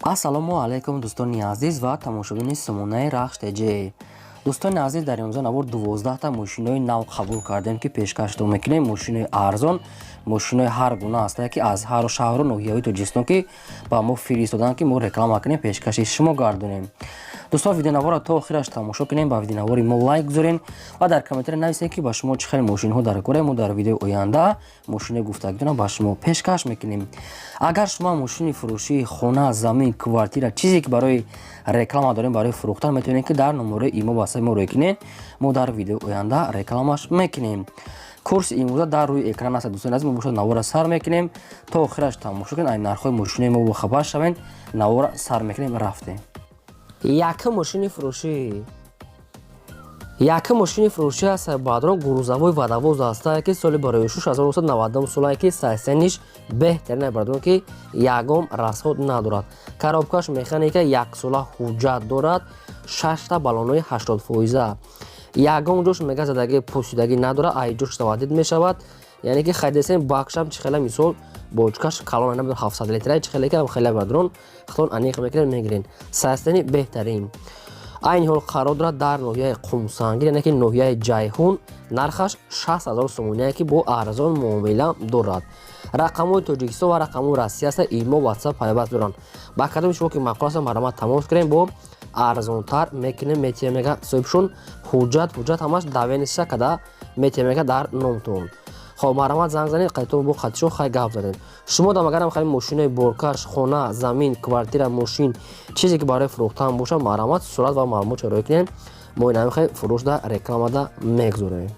Ассалому алайкум, дӯстони азиз ва тамошобини сомонаи Рахш ТЖ. Дӯстони азиз, дар имрӯза навор 12та мошинои нав қабул кардем, ки пешкаштон мекунем. Мошинои арзон, мошинои ҳар гуна ҳастае, ки аз ҳару шаҳру ноҳияҳои Тоҷикистон ки ба мо фиристоданд, ки мо реклама кунем, пешкаши шумо гардонем. Дӯстон, видеонаворро то охираш тамошо кунем, ба видеонавори мо лайк гузорем ва дар комментария нависем, ки ба шумо чӣ хел мошинҳо дар кора. Мо дар видеои оянда мошинои гуфтагитонро ба шумо пешкаш мекунем. Агар шумо мошини фурӯшии хона, замин, квартира, чизе ки барои реклама дорем, барои фурӯхтан, метавонед, ки дар номерои имо васаи мо рӯй кунед. Мо дар видеои оянда рекламаш мекунем. Курси имрӯза дар рӯи экран аст. Дӯстони азиз, мо бошад навора сар мекунем, то охираш тамошо кунед, ай нархҳои мошинои мо бохабар шавед. Навора сар мекунем, рафтем. Якум мошини фурӯшӣ, якум мошини фурӯшӣ аст, баъдрон, грузовой водовоз ҳастае, ки соли барои 1990 солае, ки состояниш беҳтарин, бардорон, ки ягон расход надорад. Коробкаш механика, яксола ҳуҷҷат дорад, шашта баллонои 80%, ягон ҷош мега задагӣ, пӯсидагӣ надорад, ай ҷош заводить мешавад. Яъне ки хайдесем, бакшам чӣ хела, мисол, бочкаш калон, намедонам, 700 литра чӣ хеле ки хеле, бадрон, худтон аниқ мекунед, мегирен. Состояни беҳтарин. Айни ҳол қарор дорад дар ноҳияи Қумсангир, яъне ки ноҳияи Ҷайҳун. Нархаш 60 000 сомоние, ки бо арзон муомила дорад. Рақамҳои Тоҷикистон ва рақамҳои Россия аста, имо, Ватсап пайваст доранд. Ба кадоми шумо ки маъқул аст, марҳамат, тамос кунем, бо арзонтар мекунем, метиҳем, мега соҳибшон. Ҳуҷҷат ҳамаш доверенность када метиҳем, мега, дар номтон. Хоб, марҳамат, занг занед, қайтон бо қатишон хай гап занед. Шумо дам агарам хеле мошинои боркаш, хона, замин, квартира, мошин, чизе ки барои фурӯхтан бошад, марҳамат, сурат ва маълумот рӯй кунед. Мо инами хел фурӯшда, рекламада мегузорем.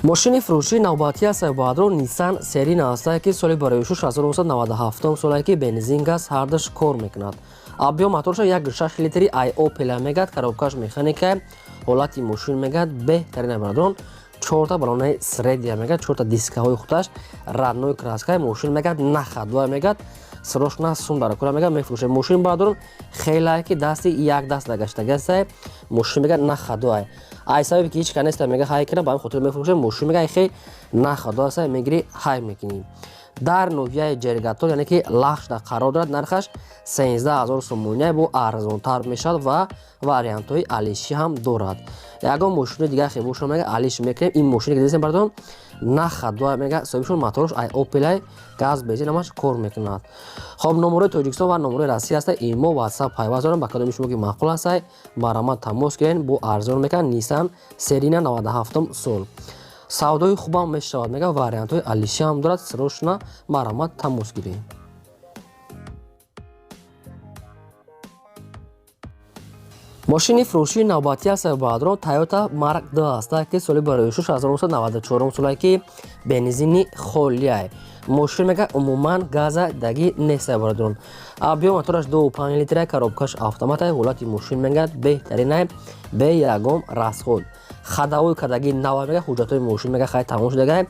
Мошини фурӯшии навбатӣ аст, баъдро, Nissan Serena ҳастае, ки соли барои 1997 солае, ки бензин, газ ҳардаш кор мекунад. Объём моторша 1,6 литри, ай Opel мегад, коробкаш механика. Ҳолати мошин мегад беҳтарин, бародарон. Чорта баллонаи средняя мегад, чорта дискаҳои худаш родной краска. Мошин мегад на ходовая, мегад срочно сум дар кора, мегад мефурӯшад. Мошин, бародарон, хелае ки дасти як даст нагаштагасай. Мошин мегад на ходовая, ай сабаби ки ҳеч ка неста, мега ҳай кунам, ба ҳамин хотир мефурӯшад. Мошин мега хе на ходовая аса, мегирӣ, ҳай мекунӣ. Дар ноҳияи Ҷергатол, яъне ки Лахшда қарор дорад. Нархаш 13 000 сомония, бо арзонтар мешавад ва вариантҳои алишӣ ҳам дорад. Ягон мошинои дигар хе боша, мега алиш мекунем. Ин мошине ки дидесем, бародарон, на ходовая, мега соҳибшон, моторш ай Опелай, газ, бензин ҳамаш кор мекунад. Хоб, номерои Тоҷикистон ва номерои Россия аста, имо, Ватсап пайваст дорам. Ба кадоми шумо ки маъқул ҳастай, марҳамат, тамос кунед, бо арзон мекунад. Nissan Serena 97 сол, савдои хубам мешавад, мега вариантҳои алишӣ ҳам дорад. Срочно марҳамат, тамос гиред. Мошини фурӯшии навбатӣ аст, баъдро, Toyota Mark 2 аст, ки соли барои 1994 солае, ки бензини холиай. Мошин мега умуман газа дагӣ нест, бародарон. Объём мотораш 2,5 литра, коробкаш автоматай. Ҳолати мошин мегӯяд беҳтаринай, бе ягон расход, ходовой кардагӣ нава, мега ҳуҷҷатҳои мошин мега хай тамом шудагай.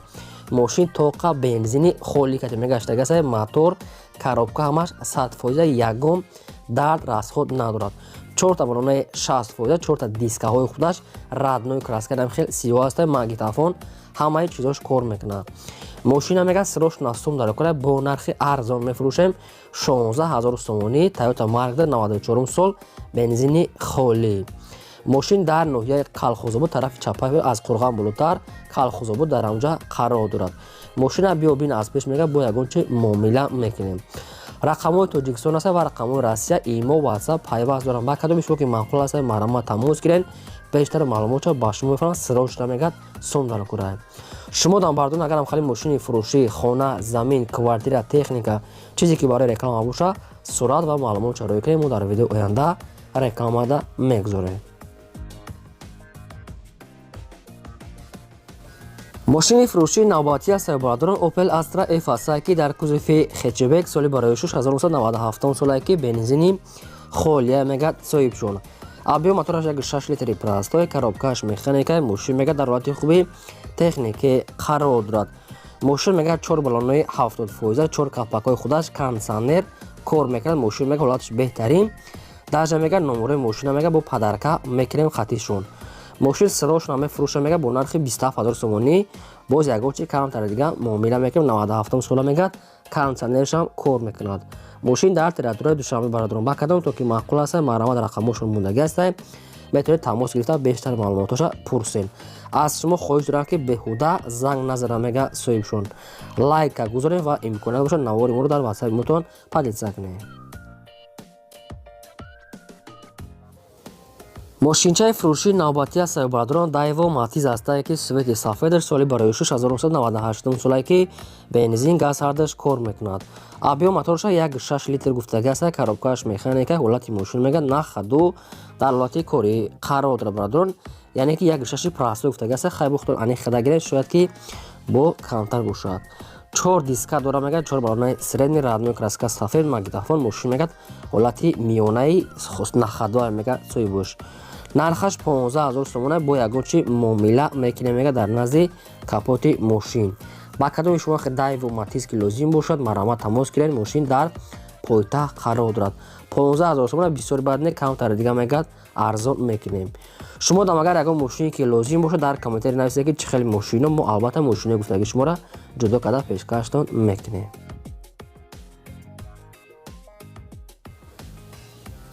Мошин тоқа бензини холӣ кати мегаштагасай. Мотор, коробка ҳамаш 100%, ягон дард, расход надорад. Чорта баллонаи 60%, чорта дискаҳои худаш родной краска, нам хел сиёҳ аста. Магнитофон, ҳамаи чизош кор мекунад. Мошина мега срочно сум дар кора, бо нархи арзон мефурӯшем, 16 000 сомонӣ. Toyota Mark 94 сол, бензини холӣ. Мошин дар ноҳияи Калхозобод, тарафи чапа, аз Қурған болотар Калхозобод, дар ҳамҷа қарор дорад. Мошина биё бин аз пеш, мега бо ягон чи муомила мекунем. Рақамҳои Тоҷикистон аст ва рақамҳои Россия, имо, Ватсап пайваст доранд. Ба кадоми шумо ки маъқул аст, марҳамат, тамос гиред, бештар маълумотро ба шумо мефаҳманд. Срочно мегӯяд сум дар курай. Шумо дам, бардон, агарам хали мошини фурӯшӣ, хона, замин, квартира, техника, чизе ки барои реклама боша, сурат ва маълумот рӯй кунем, мо дар видеои оянда рекламада мегузорем. Мошини фурӯшии навбатӣ аст, бародарон, Opel Astra F аст, ки дар кузови хэтчбек, соли барои 1997 солае, ки бензини холия, мегӯяд соҳибшон. Объём мотораш 1,6 литри простой, коробкаш механика. Мошин мегӯяд дар ҳолати хуби техникӣ қарор дорад. Мошин мегӯяд чор баллонои 70%, чор капакҳои худаш, кондитсионер кор мекунад. Мошин мегӯяд ҳолаташ беҳтарин. Даже мегӯяд номерои мошина мегӯяд бо подарка мекунем хатишон. Мошин сирошона мефурӯша мега бо нархи 27 000 сомонӣ. Боз ягон чи камтар дига муомила мекунем. 97 сола мегӯяд, кондитсионершам кор мекунад. Мошин дар территорияи Душанбе бародарон. Ба кадом то ки маъқул аст, марҳамат, рақамошон мондагӣ ҳастанд, метавонед тамос гирифта бештар маълумотҳоша пурсен. Аз шумо хоҳиш дорам, ки беҳуда занг назара мега соҳибшон. Лайка гузорем ва имконият бошад, навори моро дар ватсапи мотон поделиться кунем. Мошинчаи фурӯшии навбатӣ аст бародарон, Дайво Матиз ҳастае, ки цвети сафедаш, соли барои 1998 солае, ки бензин, газ ҳардаш кор мекунад. Объём моторша 1,6 литр гуфтагӣ аст, коробкааш механика, ҳолати мошин мега на ходу, дар ҳолати корӣ қарор дорад бародарон, яъне ки 1,6 простой гуфтагӣ аст. Хай бухтон ани хада гиред, шояд ки бо камтар бошад. Чор диска дора мегӯяд, чор балонаи средний, родной краска сафед, магнитофон. Мошин мегӯяд ҳолати миёнаи на ходовая мегӯяд соҳибош. Нархаш 15 000 сомона, бо ягон чи муомила мекунем мегӯяд дар назди капоти мошин. Ба кадоми шумо Дайву Матиз ки лозим бошад, марҳамат, тамос гиред. Мошин дар пойтахт қарор дорад. 15 000 сомона бисёр бад не, камтар дига мегӯяд арзон мекунем. Шумо дам агар ягон мошине ки лозим бошад, дар комментарий нависед, ки чӣ хел мошино, мо албатта мошинои гуфтагии шуморо ҷудо карда пешкаштон мекунем.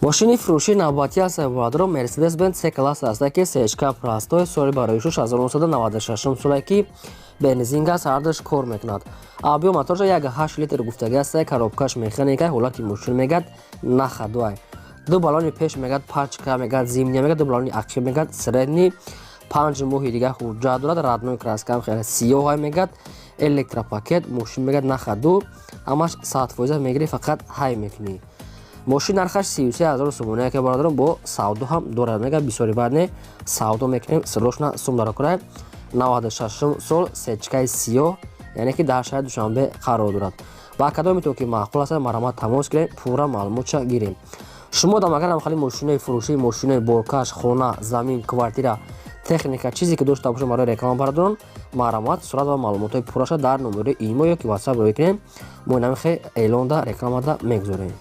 Мошини фурӯшии навбатӣ аст бародарон, Мерседес Бенз С класс аст, ки сечка простой, соли барои 1996 соле, ки бензин, газ ҳардаш кор мекунад. Объём моторша 1,8 литр гуфтагӣ аст, коробкаш механика, ҳолати мошин мегӯяд на ходовая. Ду баллони пеш мегӯяд пачка мегӯяд зимняя мегӯяд, ду баллони ақиб мегӯяд средний. 5 моҳи дига ҳуҷҷат дорад, родной краскам хеле сиёҳай мегӯяд, электропакет. Мошин мегӯяд на ходу, ҳамаш 100%, мегирӣ, фақат ҳай мекунӣ. Мошин нархаш 33 000 сомоне, ки бародарон бо савдо ҳам дорад мегӯяд, бисёри бад не, савдо мекунем. Срочно сум дарокунай. 96 сол, сечкаи сиёҳ, яъне ки дар шаҳри Душанбе қарор дорад. Ба кадоме то ки маъқул аст, марҳамат, тамос гирем, пурра маълумотша гирем. Шумо дам агар ҳамхали мошинои фурӯшӣ, мошинои боркаш, хона, замин, квартира, техника, чизе ки дошта бошед барои реклама бародарон, марҳамат, сурат ва маълумотҳои пурраша дар номери имо ё ки ватсап роӣ кунем, мо инамихе эълонда, рекламада мегузорем.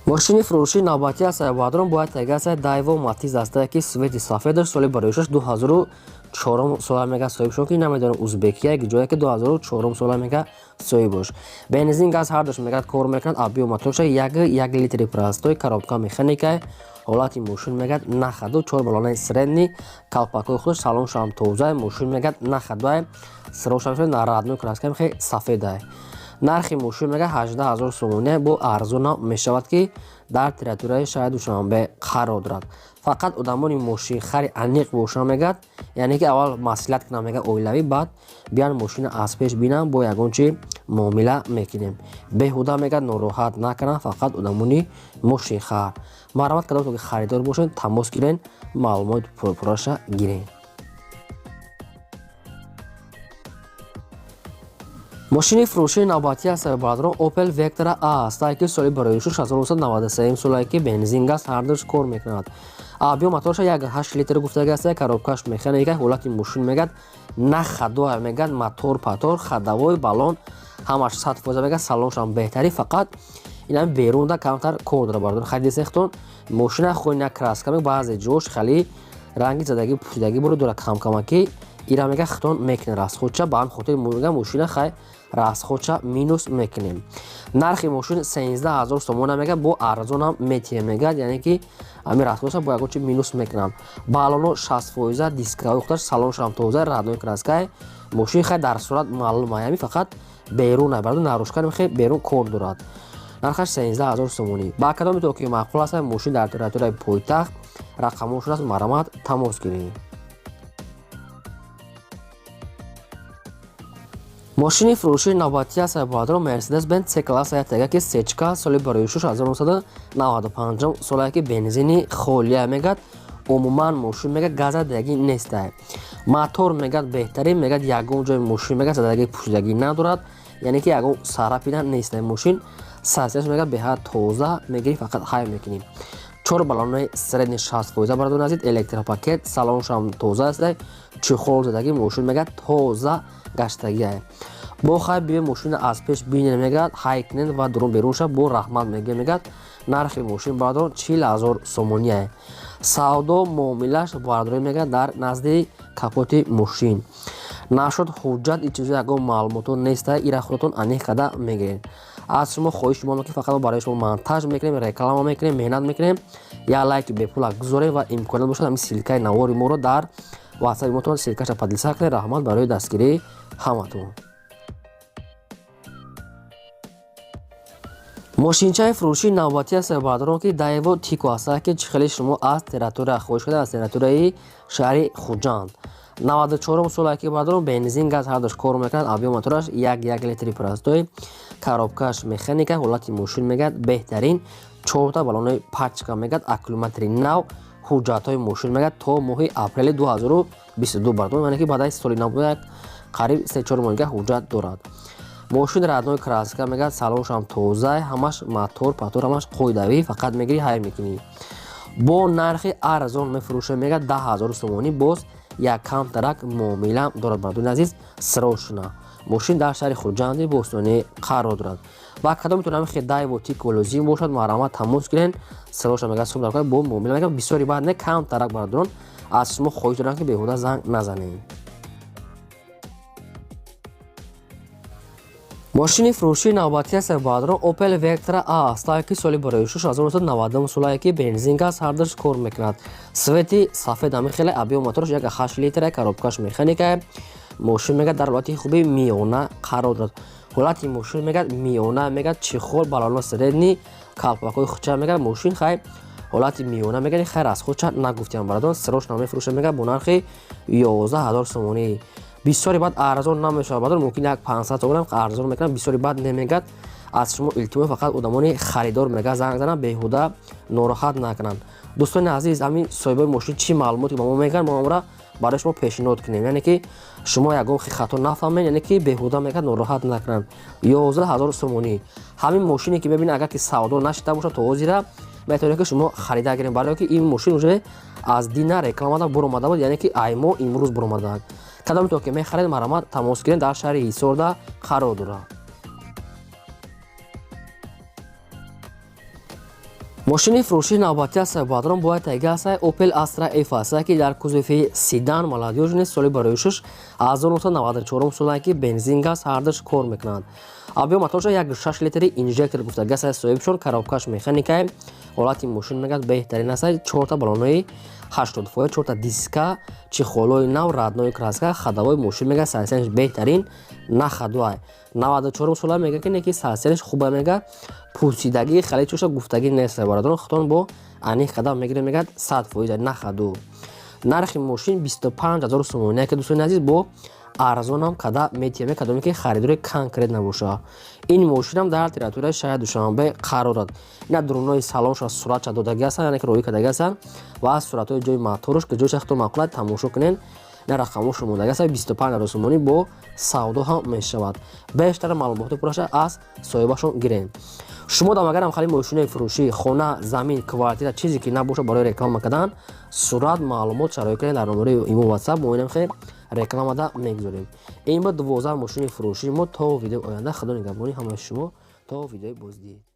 Мошини фурӯшии навбатӣ аст бародарон, бояд тега аст, Дайво Матиз аст, ки цвети сафедаш, соли бароишаш 2004 сола мега соҳибшон, ки намедонам Узбекия ҷое, ки 2004 сола мега соҳибош. Бензин, газ ҳардаш мегӯяд кор мекунад. Объём моторша 1,1 литри простой, коробка механика, ҳолати мошин мегӯяд на ходу, чор баллонаи средний, калпакҳои худаш, салоншам тоза. Мошин мегӯяд на ходовая, сирошам на родной краска хеле сафедай. Нархи мошин мегӯяд 18 000 сомоне, бо арзона мешавад, ки дар территорияи шаҳри Душанбе қарор дорад. Фақат одамони мошинхари аниқ бошанд мегӯяд, яъне ки аввал маслиҳат кунанд мегӯяд оилавӣ, баъд биён мошина аз пеш бинанд, бо ягон чи муомила мекунем. Беҳуда мегӯяд нороҳат накунанд, фақат одамони мошинхар. Марҳамат, кадомтон ки харидор бошед, тамос гирен, маълумоти пурраша гирен. Мошини фурӯшии навбатӣ аст бародарон, Opel Vectra A аст, ки соли барои 1993 солае, ки бензин, газ ҳардуш кор мекунад. Объём моторша 1,8 литр гуфтагӣ аст, коробкаш механика, ҳолати мошин мегӯяд на ходовая мегӯяд, мотор патор, ходовой, баллон ҳамаш 100% мегӯяд, салоншам беҳтарӣ, фақат инам берунда камтар кор дорад бародарон. Хайдесехтон мошина хоҳи на краска, баъзе ҷош хеле ранги задагӣ, пӯшидагӣ буро дорад камкамаки, ира мега хитон мекунад расходча, ба ҳам хотир мега мошина хай расходча минус мекунем. Нархи мошин 13 000 сомона мега, бо арзонам метиҳем мегӯяд, яъне ки ҳамин расходча бо ягон чи минус мекунам. Баллоно 60%, дискаҳои худаш, салоншам тоза, родной краскай. Мошин хай дар сурат маълум, ҳами фақат берун барои нарушкани хе берун кор дорад. Нархаш 13 000 сомонӣ. Ба кадоме то ки маъқул аст, мошин дар территорияи пойтахт, рақамошон аст, марҳамат, тамос гиред. Мошини фурӯшии навбатӣ аст бародарон, Мерседес Бенз С класс тега, ки сечка, соли барои 1995 солае, ки бензини холия мегӯяд. Умуман мошин мегӯяд газадагӣ нестай. Мотор мегӯяд беҳтарин, мегӯяд ягон ҷои мошин мегӯяд задагӣ, пӯшидагӣ надорад, яъне ки ягон царапина нестай. Мошин сасияш мегӯяд беҳад тоза, мегирӣ, фақат ҳай мекунӣ. Чор баллонаи средний 60% бародарон азиз, электропакет, салоншам тоза аст, чехол задагӣ, мошин мегӯяд тоза гаштагиай. Бо хай биё мошина аз пеш бинен мегӯяд, ҳай кунен ва дурун берун ша, бо раҳмат мегӯяд. Мегӯяд Нархи мошин бародарон 40 000 сомония. Савдо муомилаш бародарон мегӯяд дар назди капоти мошин. Нашуд ҳуҷҷат ин чизо ягон маълумотон неста, ира худатон аниқ карда мегиред. Аз шумо хоҳиш мо ки фақат барои шумо монтаж мекунем, реклама мекунем, меҳнат мекунем. Як лайки бепула гузорем ва имконият бошад, ҳамин ссылкаи навори моро дар ватсапи мотон ссылкаша поделиться кунед. Раҳмат барои дастгирии ҳаматон. Мошинчаи фурӯшии навбатӣ аст бародарон, ки Даево Тико аст, ки чӣ хеле шумо аз территория хоҳиш карда, аз территорияи шаҳри Хуҷанд. 94 солае ки бародарон, бензин, газ ҳардуш кор мекунад. Объём мотораш 1,1 литри простой, коробкаш механика. Ҳолати мошин мегӯяд беҳтарин, чорта баллонои пачка мегӯяд, аккумулятори нав. Ҳуҷҷатҳои мошин мегӯяд то моҳи апрели 2022 бародарон, яъне ки баъд аз соли нав як қариб 3-4 моҳ дига ҳуҷҷат дорад. Мошин родной краска мегӯяд, салоншам тоза, ҳамаш мотор патор ҳамаш қоидавӣ, фақат мегирӣ ҳай мекунӣ. Бо нархи арзон мефурӯшем мегӯяд 10 000 сомонӣ. Боз як камтарак муомила дорад бародарони азиз, срочно. Мошин дар шаҳри Хуҷанди бостонӣ қарор дорад ва кадомитон ҳамин хел Даево Тико лозим бошад, марҳамат тамос гирен. Срочно мегӯяд сум дар бо муомила мегӯяд бисёри баъд не, камтарак. Бародарон, аз шумо хоҳиш дорам ки беҳуда занг назанед. Мошини фурӯшии навбатӣ аст бародарон, Opel Vectra A аст, ки соли барои 1990 солае ки бензин, газ ҳардуш кор мекунад. Цвети сафед ҳамин хеле, объём мотораш 1,8 литра, коробкаш механика. Мошин мегӯяд дар ҳолати хуби миёна қарор дорад. Ҳолати мошин мегӯяд миёна, мегӯяд чехол, баллоно средний, калпакҳои хуча мегӯяд мошин хай ҳолати миёна мегӯяд, хайр аз худча нагуфтиам бародарон. Срочно мефурӯшад мегӯяд бо нархи 11 000 сомонӣ. Бисёри баъд арзон намешавад бародарон, мумкин як 500 сомонам арзон мекунад, бисёри баъд немегӯяд. Аз шумо илтимос, фақат одамони харидор мегӯяд занг зананд, беҳуда нороҳат накунанд. Дӯстони азиз, ҳамин соҳибои мошин чӣ маълумоте ба мо мегӯянд, мо онро барои шумо пешниҳод кунем, яъне ки шумо ягон хато нафаҳмед, яъне ки беҳуда мегӯяд нороҳат накунанд. 11 000 сомонӣ ҳамин мошине ки мебинед, агар ки савдо нашида бошад то ҳозира, метавонед ки шумо харида гиред, барое ки ин мошин уже аз дина рекламада буромада буд, яъне ки ай мо имрӯз буромадаанд. Кадомитон ки мехаред, марҳамат тамос гиред, дар шаҳри Ҳисорда қарор дорад. Мошини фурӯшии навбатӣ аст бародарон, бояд тайга аст Opel Astra F аст, ки дар кузови седан молодёжный, соли барои 1994 солае ки бензин, газ ҳардуш кор мекунанд. Объём моторша 1,6 литри инжектор гуфта газ аст соҳибшон, коробкаш механика. Ҳолати мошин мегӯяд беҳтарин аст, чорта баллонои 80%, чорта диска, чехолои нав, родной краска. Ходовой мошин мегӯяд состоянияш беҳтарин, на ходовой. 94 сола мегӯяд ки неки состоянияш хуба, мегӯяд пусидагӣ хеле чоша гуфтагӣ нест бародарон, худтон бо аниқ қадам мегиред, мегӯяд 100% на ходу. Нархи мошин 25 000 сомонӣ, ки дӯстони азиз бо арзонам када метиҳем, кадоме ки харидори конкрет набошад. Ин мошинам дар территорияи шаҳри Душанбе қарор дорад. Ина дурунои салонша суратша додагӣ ҳастанд, яъне ки роӣ кардагӣ ҳастанд ва суратҳои ҷои моторш, ки ҷои шахто маъқулат тамошо кунед. Ина рақамҳошо мондагӣ ҳастанд. 25 000 сомонӣ бо савдо ҳам мешавад. Бештар маълумоти пурраша аз соҳибашон гирем. Шумо дам агарам хали мошинои фурӯшӣ, хона, замин, квартира, чизе ки набошад барои реклама кардан, сурат, маълумот шароит кунед дар номерои имо, ватсап, мо инам хел рекламада мегузорем. Ин буд 12 мошини фурӯшии мо. То видеои оянда, худо нигаҳбони ҳамаи шумо, то видеои боздид.